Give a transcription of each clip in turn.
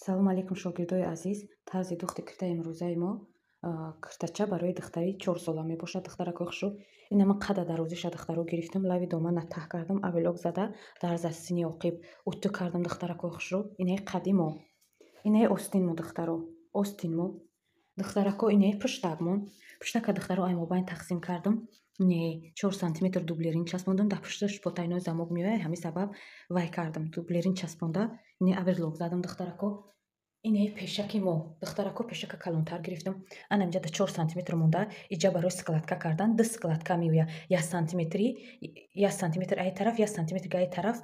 Салом алейкум, шогирдои азиз. Тарзи духти киртаи имрӯзаи мо киртача барои духтари 4 сола мебошад. Духтаракои хушрӯ, ина ман қада дарозиша, духтаро, гирифтам, лави домана таҳ кардам, оверлок зада, дар сини оқиб утӯ кардам. Духтаракои хушрӯ, инаи қади мо, инаи остинмо, духтаро, остинмо, духтарако, инаи пуштакмон. Пуштака, духтаро, ай мобайн тақсим кардам, не 4 сантиметр дублерин часпондам. Дар пушташ потайной замок меояд, ҳамин сабаб вай кардам, дублерин часпонда, ине оверлок задам. Духтарако, инаи пешаки мо, духтарако, пешака калонтар гирифтам. Ана инҷа да 4 сантиметр монда, иҷа барои складка кардан ду складка меояд, 1 сантиметри, 1 сантиметр ай тараф, 1 сантиметр ай тараф.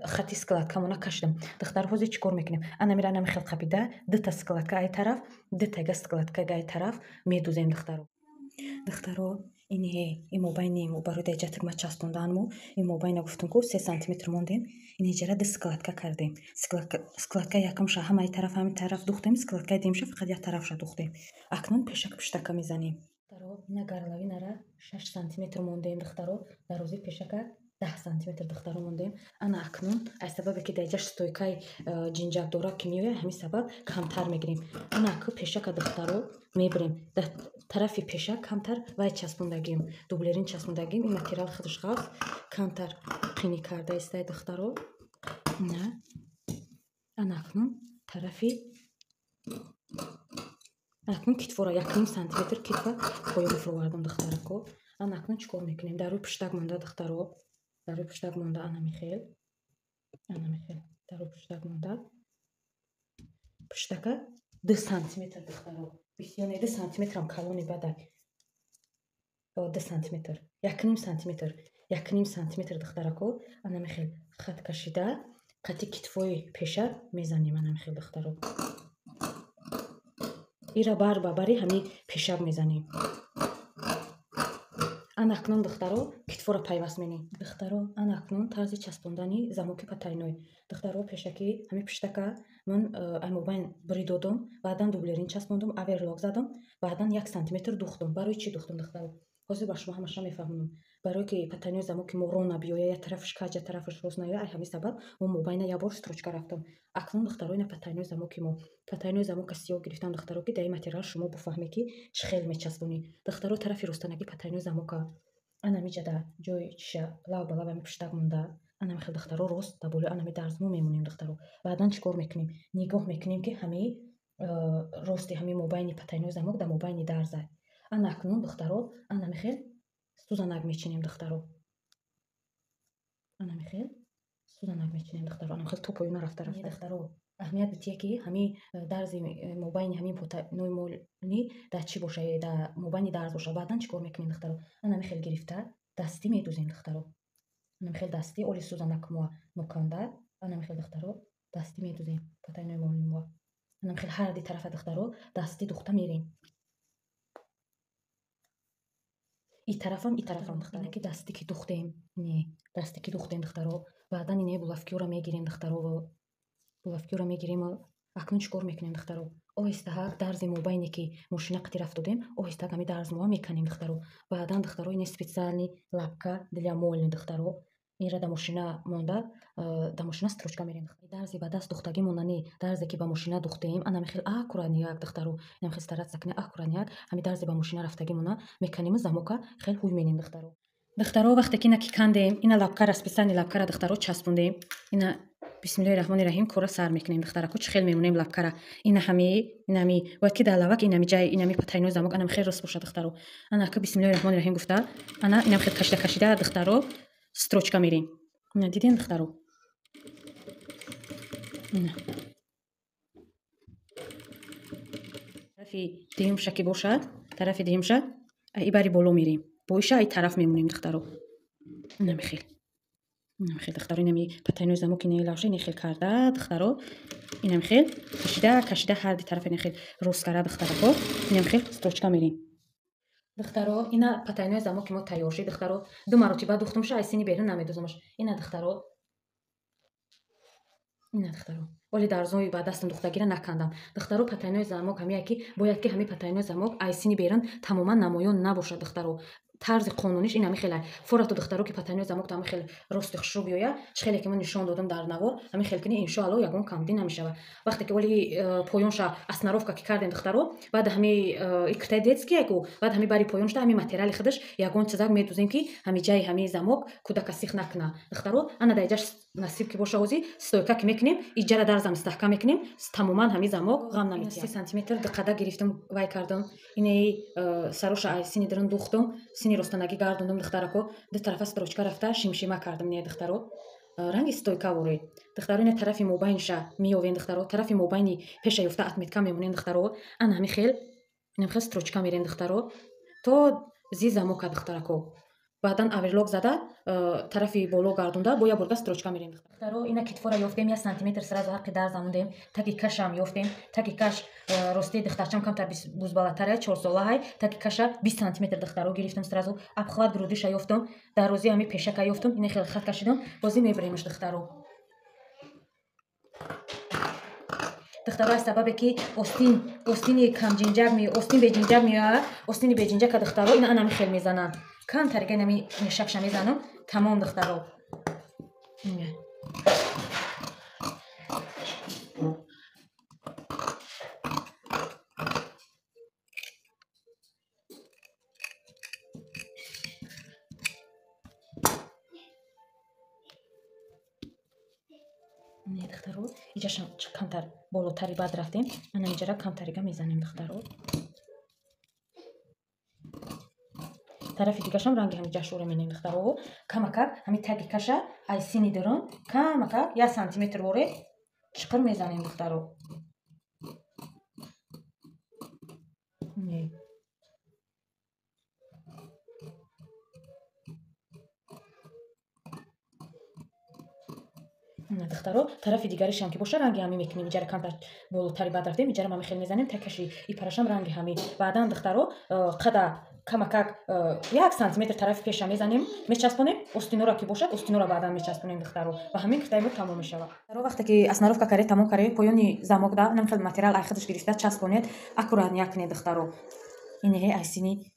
Хати складкамона кашидам. Духтаро, ҳозир чӣ кор мекунем? Ана мира анами хел қапида, дута складка ай тараф, дутага складка ай тараф медузем, духтаро. Духтаро, ине и мобайни барои даиҷа тигма часпонданмо, и мобайна гуфтум ку 3 сантиметр мондем, инеҷара ду складка кардем. Складка якумша ҳамаи тараф, ҳамин тараф духтем, складкаи дуюмша фақат як тарафша духтем. Акнун пешак пуштака мезанем. Духтаро, ина горловинара 6 сантиметр мондем. Духтаро, дарозии пешака 10 сантиметр, духтаро, мондем. Ана акнун аз сабабе ки даиҷаш стойкаи ҷинҷакдора ки меояд, ҳамин сабаб камтар мегирем. Ана аку пешака, духтаро, мебирем. Дар тарафи пешак камтар вай часпондагим, дублерин часпондагим. Ин материал худаш ғафз, камтар қинӣ карда истай, духтаро. На, ана акнун тарафи, акнун китфора 1,5 сантиметр китфа поён фуровардам, духтарако. Ана акнун чӣ кор мекунем? Дар рӯи пуштак монда, духтаро, дар рӯи пуштак монда, ана михел, ана михел дар рӯи пуштак монда, пуштака 2 сантиметр, духтаро, бисёне 2 сантиметрам калони бадай, 2 сантиметр, 1,5 сантиметр, 1,5 сантиметр, духтарако, ана михел хат кашида, қати китфои пеша мезанем. Ана михел, духтаро, ира бар ба бари ҳамин пешак мезанем. Ана акнун, духтаро, китфоро пайваст менем. Духтаро, ана акнун тарзи часпондани замоки потайной. Духтаро, пешакӣ ҳамин пуштака ман ай мобайн бири додум, баъдан дублерин часпондум, оверлок задам, баъдан 1 сантиметр духтум. Барои чӣ духтум, духтаро? Ҳозир ба шумо ҳамаша мефаҳмонам. Барое ки потайной замоки мо рона биёяд, як тарафаш каҷ, як тарафаш рост наёяд, ай ҳамин сабаб мо мобайна як бор строчка рафтам. Акнун, духтаро, ина потайной замоки мо, потайной замока сиёҳ гирифтам, духтаро, ки дар ин материал шумо буфаҳмед, ки чӣ хел мечаспонӣ. Духтаро, тарафи ростанагӣ потайной замока ана миҷада ҷои чиша лав ба лав ами пуштак монда, ана михел, духтаро, рост дар болои анами дарзмо мемонем. Духтаро, баъдан чӣ кор мекунем? Нигоҳ мекунем, ки ҳамаи рости ҳамин мобайни потайной замок дар мобайни дарза. Ана акнун, духтаро, ана михел сӯзанак мечинем. Духтаро, ана михел сӯзанак мечинем. Духтаро, ана михел то поёна рафта рафта. Духтаро, аҳамият бития, ки ҳамин дарзи мобайни ҳамин потайной молни дар чӣ боша? Дар мобайни дарз боша. Баъдан чӣ кор мекунем, духтаро? Ана михел гирифта, дастӣ медузем. Духтаро, ана михел дастӣ, оли сӯзанак моа ноканда, ана михел, духтаро, дастӣ медузем потайной молни моа. Ана михел ҳар ди тарафа, духтаро, дастӣ духта мерем, и тарафам, и тарафам. Духтаро, ки дастӣ ки духтем, не, дастӣ ки духтем, духтаро, баъдан ине булавкиёро мегирем. Духтаро, булавкиёро мегирем. Акнун чӣ кор мекунем, духтаро? Оҳистаҳак дарзи мобайне ки мошина қати рафт додем, оҳистаҳак ҳами дарз моа меканем, духтаро. Баъдан, духтаро, ине специальный лапка для молни, духтаро, инра да мошина монда, да мошина строчка мерем. Дарзи ба даст духтагӣ монани, дарзе ки ба мошина духтем, ана михел аккуратняк, духтаро, ина михел стараться кунем, аккуратняк ҳами дарзи ба мошина рафтагӣ мона меканему замока хел ҳуй менем, духтаро. Духтаро, вақте ки ина ки кандем, ина лапкара, специальный лапкара, духтаро, часпондем, ина бисмиллоҳи раҳмони раҳим, кора сар мекунем. Духтарако, чӣ хел мемонем лапкара? Ина ҳами, инами бояд ки дар лавак, инами ҷай, инами потайной замок анам хел рост бошад. Духтаро, ана ка бисмиллоҳи раҳмони раҳим гуфта, ана инам хел кашида кашида, духтаро, строчка мерем. Ина дидем, духтаро? Ина тарафи дуюмша ки бошад, тарафи дуюмша ибари боло мерем, боиша ай тараф мемонем. Духтаро, инами хел, инами хел, духтаро, инами потайной замок ина лавша ина хел карда, духтаро, инами хел кашида кашида, ҳар ди тараф ина хел рост карда, духтарако, инами хел строчка мерем. Духтаро, ина потайной замоки мо тайёр шид. Духтаро, ду маротиба духтумша, ай сини берун намедузамаш. Ина, духтаро, ина, духтаро, оли дарзои ба дастам духтагира накандам. Духтаро, потайной замок ҳамия ки бояд ки ҳамин потайной замок ай сини берун тамоман намоён набошад, духтаро. Тарзи қонуниш ин ҳами хеле. Форату духтаро ки потайной замок ҳами хеле рости хушрӯ биёя, чӣ хеле ки ман нишон додам дар навор, ҳами хел кини иншоалло ягон камбудӣ намешава. Вақте ки оли поёнша основка ки кардем духтаро, баъд ҳами икртаи детский яку, баъд ҳами бари поёншда ҳами материали худаш ягон чизак медузем ки ҳами ҷайи ҳами замок кӯдака сих накуна. Духтаро, ана дар иҷаш насиб ки боша ҳозир стойка ки мекунем, иҷара дарзам стаҳка мекунем, тамоман ҳами замок ғам наметиҳад. 3 сантиметр диққада гирифтам, вай кардам. Инаи сароша ай сини дирин духтам, сини ростанагӣ гардондам духтарако, ду тарафа строчка рафта шимшима кардам не духтаро. Ранги стойка воред. Духтаро ина тарафи мобайнша миёвен духтаро, тарафи мобайни пеша ёфта отметка мемонем духтаро. Ана ҳами хел, инам хел строчка мерем духтаро то зи замока духтарако. Баъдан оверлок зада тарафи боло гардонда бо як борга строчка мерем. Духтаро ина китфора ёфтем, 1 сантиметр сразу ҳаққи дарз амондем, таги кашам ёфтем, таги каш рости духтарчам камтар бузбалатара 4 сола ҳай, таги каша 20 сантиметр духтаро гирифтам сразу, обхват грудиша ёфтам, дарози ҳами пешака ёфтам, ина хеле хат кашидам, бозӣ мебаремш духтаро. Духтаро аз сабабе ки остини камҷинҷак ми, остин беҷинҷак меояд, остини беҷинҷака духтаро ина анами хел мезананд. Камтарига инами мешакша мезанам, тамом духтаро. Не духтаро, иҷашам камтар болотари баъд рафтем, ана иҷара камтарига мезанем духтаро. Тарафи дигашам ранги ҳами ҷашура менем духтаро. Камакак ҳами таги каша ай сини дирон камакак 1 сантиметр воре чиқир мезанем духтаро. Не. Духтаро тарафи дигаришам ки боша ранги ҳами мекунем, иҷара камтар болотари баъд рафтем, иҷара ҳами хел мезанем, такаши ипарашам ранги ҳами. Баъдан духтаро қада камакак 1 сантиметр тарафи пеша мезанем, мечаспонем, остинора ки бошад, остинора баъдан мечаспонем духтаро. Ва ҳамин киртаи мо тамом мешавад. Духтаро вақте ки основка каре тамом каре, поёни замок да нам хел материал ай худаш гирифта часпонед, аккуратно кунед духтаро. Инеҳе ай сини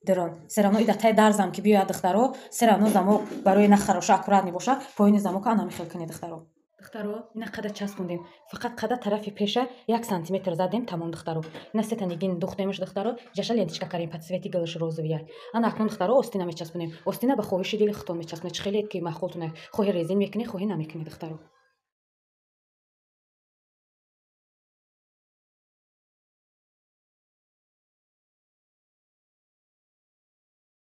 дирон. Все равно и датай дарзам ки биёяд духтаро, все равно замок барои на хароша аккурат мебошад, поёни замока ана мехел кунед духтаро. Духтаро, ина қада часпондем. Фақат қада тарафи пеша 1 сантиметр задем, тамом духтаро. Ина сета нигин духтемш духтаро, ҷаша ленточка карем под цвети гилш розовия. Ана акнун духтаро остина мечаспонем. Остина ба хоҳиши дили худтон мечаспонед. Чӣ хеле ки маъқултон, хоҳи резин мекунед, хоҳи намекунед духтаро.